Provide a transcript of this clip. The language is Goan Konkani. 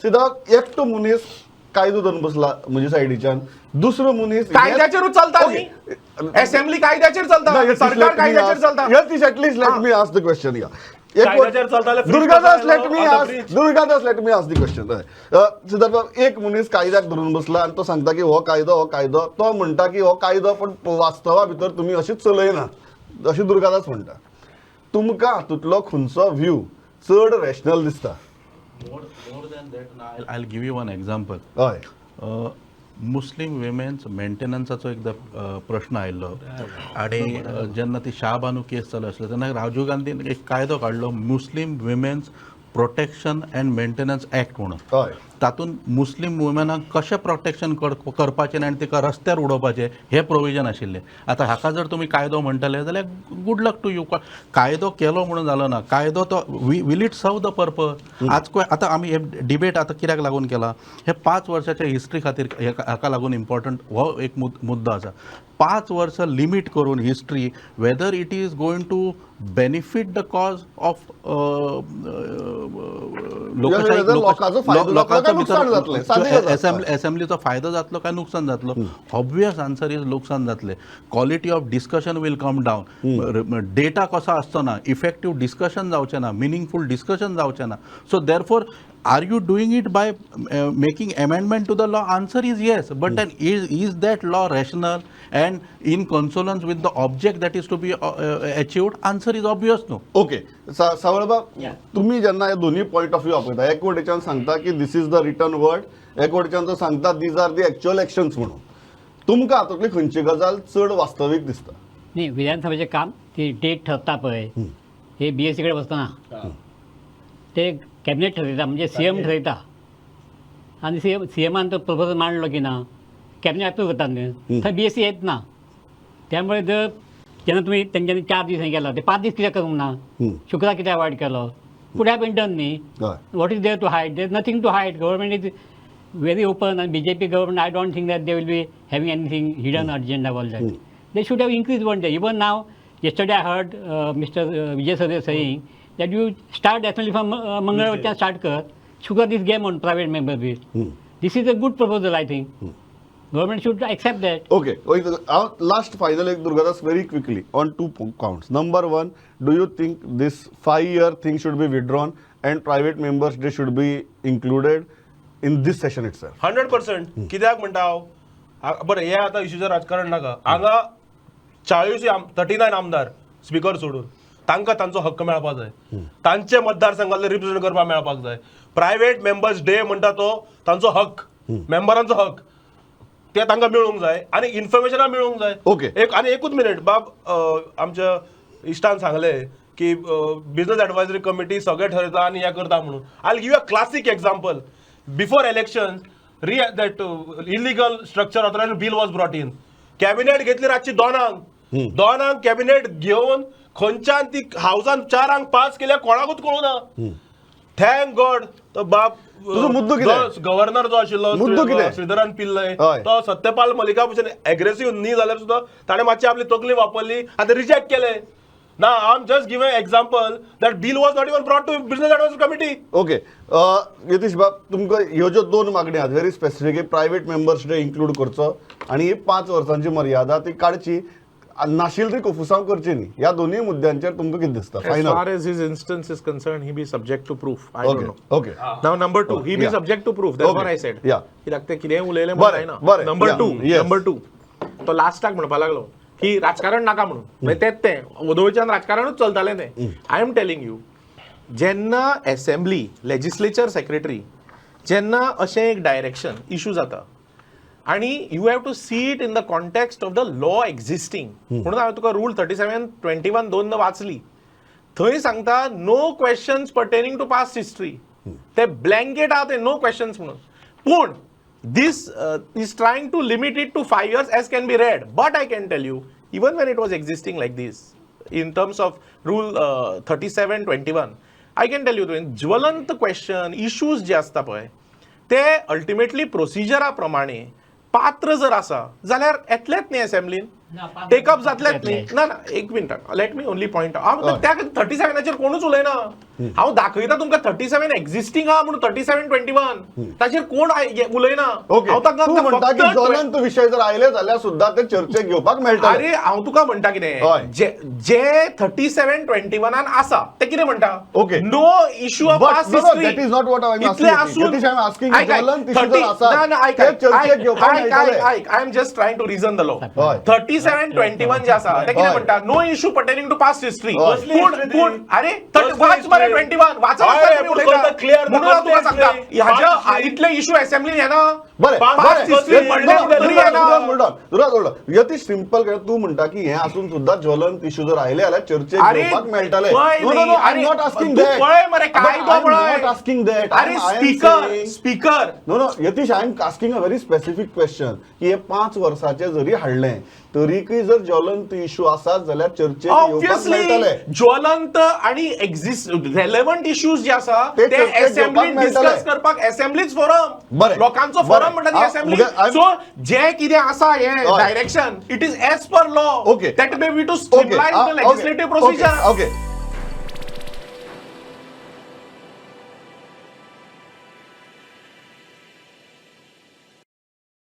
सिद्धार्थ, एकटो मनीस कायदो धरून बसला म्हजे सायडीच्यान, दुसरो मनीस कायद्याचेरूच चलता न्ही. असेंब्ली कायद्याचेर चलता, सरकार कायद्याचेर चलता. Yatish, at least let me ask the question. या. कायद्याचेर चलता जाल्यार Durgadas, fridge let me on the ask bridge. Durgadas, let me ask the question. Siddharth बाब, एक मनीस कायद्याक धरून बसला आनी तो सांगता की हो कायदो, हो कायदो. तो म्हणटा की हो कायदो, पण वास्तवा भितर तुमी अशीच चलयना, अशें दुर्गादास म्हणटा. तुमकां हातूंतलो खंयचो व्यू चड रॅशनल दिसता? More than that, I'll give you one example. हय. मुस्लीम विमेन्स मेंटेनन्साचो एकदां प्रश्न आयिल्लो आनी जेन्ना ती शाह बानू केस चालू आसलो तेन्ना राजीव गांधीन एक कायदो काडलो, Muslim Women's Protection and Maintenance Act म्हणून. तातूंत मुस्लीम वुमेनाक कशें प्रोटेक्शन करपाचें आनी तिका रस्त्यार उडोवपाचें हें प्रोविजन आशिल्लें. आतां हाका जर तुमी कायदो म्हणटले जाल्यार गुड लक टू you. कायदो केलो म्हणून जालो ना. कायदो तो will it serve the purpose? आज आतां आमी हे डिबेट आतां कित्याक लागून केला? हे 5 वर्साच्या हिस्ट्री खातीर हाका लागून इम्पॉर्टंट हो एक मुद्दो आसा. 5 वर्सां लिमीट करून history, whether it is going to benefit the cause of लोकशाही, लोकांचो फायदो जातलो काय नुकसान जातलें? सादी गजाल. असेंब्लीचो फायदो जातलो काय नुकसान जातलो? ऑब्वियस आन्सर is लुकसान जातलें. Quality of discussion will come down. Data कसो आसचो ना, इफेक्टीव डिस्कशन जावचें ना, मिनींगफूल डिस्कशन जावचें ना. So therefore, are you doing it by making amendment to the law? Answer is yes, but then is that law rational and in consonance with the object that is to be achieved? Answer is obvious no. Okay, सावळबाब, तुम्ही जेन्ना हे दोन्ही पॉयंट ऑफ व्यू आपयता, एक वटेच्यान सांगता की this is the written word, एक वटेच्यान तो सांगता these are the actual actions म्हणून, तुमकां हातूंतली खंयची गजाल चड वास्तवीक दिसता? न्ही, विधानसभेचें काम ती डेट ठरता पळय, हे बीएसी कडेन वचना, ते कॅबिनेट ठरयता, म्हणजे सीएम ठरयता आनी सीएम सीएमान तो प्रपोजल मांडलो की ना, कॅबिनेट अप्रूव करतात न्ही, थंय बीएसी येत ना. त्यामुळे जर जेन्ना तुमी तेंच्यांनी 4 दीस हें केला, ते 5 दीस कित्याक करूंक ना? शुक्रार कित्याक अवॉयड केलो? Could have been done न्ही. What is there to hide? There is nothing to hide. Government is very open and BJP government, I don't think that they will be having anything hidden agenda, all that. They should have increased one day. Even now, yesterday I heard Mr. Vijay Sade saying that you start assembly from मंगळवारच्यान start कर, शुक्रार दीस घे म्हणून private member bill. This is a good proposal, I think. Government should accept that. Okay, हांव लास्ट फायनल एक, Durgadas, very quickly on two counts. Number one, do you think this 5 year thing should be withdrawn and private members day should be included in this session itself? 100%. कित्याक म्हणटा हांव, बरें, हे आतां इश्यूचें राजकारण नाका. हांगा 40, 39 आमदार स्पिकर सोडून, तांकां तांचो हक्क मेळपाक जाय, तांचे मतदारसंघातले रिप्रेझेंट करपाक मेळपाक जाय. प्रायव्हेट मेंबर्स डे म्हणटा तो तांचो हक्क, मेंबरांचो हक्क, ते तांकां मेळूंक जाय आनी इन्फॉर्मेशनां मेळूंक जाय. एक आनी एकूच मिनिट बाब, आमच्या इश्टान सांगलें की बिझनस एडवायजरी कमिटी सगळें ठरयता आनी हें करता म्हणून. I give a classic example. Before election, re that illegal structure authorisation bill was brought in. Cabinet घेतली रातची 2क. 2क कॅबिनेट घेवन खंयच्यान ती हावसान 4क पास केल्या, कोणाकूच कळूं ना. Thank God तो बाब तुजो मुद्दो कितें? गव्हर्नर जो आशिल्लो, मुद्दो कितें? श्रीधरान पिल्लय, तो सत्यपाल मलिका भशेन एग्रेसिव्ह न्ही जाल्यार सुद्दां ताणें मातशी आपली तकली वापरली आनी रिजेक्ट केले ना. I am just giving example that bill was not even brought to business advisory committee. Okay, Yatish बाब, तुमकां ह्यो ज्यो दोन मागण्यो आहात very specific, private members day include करचो आनी ही 5 वर्सांची मर्यादा ती काडची, नाशिल्ली ती कोफुसांव करची न्ही, ह्या दोन्ही मुद्द्यांचेर तुमकां कितें दिसता? As final. far as his instance is concerned, he be subject to proof. I don't know. Now number two, he be subject to proof. That's what I said. कित्याक ते कितेंय उलयलें म्हणून जायना. नंबर टू, नंबर टू, तो लास्टाक म्हणपाक लागलो की राजकारण नाका म्हणून. मागीर तेंच तें वदोळच्यान राजकारणूच चलतालें तें. I am telling you, जेन्ना एसेंब्ली, लेजिस्लेचर सेक्रेटरी जेन्ना अशें एक डायरेक्शन इशू जाता आणि you have to see it in the context of the law existing, म्हणून हांवें तुका रूल 37(21) दोन वाचली. थंय सांगता, no questions pertaining to past history. ते ब्लँकेट आहा ते, नो क्वेश्चन्स म्हणून. पूण this is trying to limit it to 5 years as can be read, but I can tell you, even when it was existing like this in terms of rule 37(21), I can tell you, तुवें ज्वलंत क्वेश्चन इश्यूज जे आसता पळय, ते अल्टिमेटली प्रोसिजरा प्रमाणे पात्र जर आसा जाल्यार येतलेच न्ही असेंब्लीन, टेकअप जातलेच न्ही. ना ना, एक minute, let me only point. हांव त्या 37 कोणूच उलयना. हांव दाखयता तुमकां 37 एक्झिस्टींग आहा म्हणून, 37(21), ताचेर कोण उलयना. ओके, हांव तांकां तूं म्हणटा की फक्त ज्वलंत विशय जर आयले जाल्यार सुद्धा ते चर्चेक घेवपाक मेळटा. अरे हांव तुका म्हणटा कितें, जे 37(21 आसा ते कितें म्हणटा? No issue of But past no, no, history. that is not what I am इतलें asking. आसून Yatish, I am asking आयक, आयक, ज्वलंत issue जर 30 आसात, ना, ना, आयक, ते आयक, चर्चेक आयक, घेवपाक आयक, मेळटले. आयक, आयक, I am just trying to reason the law. हय. 37(21 जे आसा ते कितें म्हणटा? No issue pertaining to past history. हय. पूण कसली पूण अरे वाच मरे 21 वाचा. हय, पूण कळटा clear ना, म्हणून हांव तुका कसली सांगता, history? ह्याच्या Past history. इतले इशू असेंब्लीन येना. बरें, Past बरें. history म्हणलें तरी येना. यतीश, सिंपल, तूं म्हणटा की हें आसून सुद्धा ज्वलंत इशू जर आयले जाल्यार चर्चेक अरे घेवपाक मेळटले. पळय नो नो नो, न्ही, I अरे not asking तूं that. पळय मरे, कायदो पळय. Not asking that. अरे speaker, speaker. No no Yatish, I am asking a very specific question की हे 5 वर्साचे जरी हाडले तरीकय जर ज्वलंत इशू आसात जाल्यार चर्चेक येवपाक ऑब्वियसली मेळटले. ज्वलंत आणि एक्झिस्ट रेलेवंट इश्यूज जे आसा ते ते चर्चेक असेंब्लीन घेवपाक डिस्कस मेळटले. करपाक असेंब्लीच फोरम, बरें. लोकांचो बरें. फोरम म्हणटा ती असेंब्ली. सो जे कितें आसा हे direction, it is as per law. That may be to streamline the legislative procedure. Okay.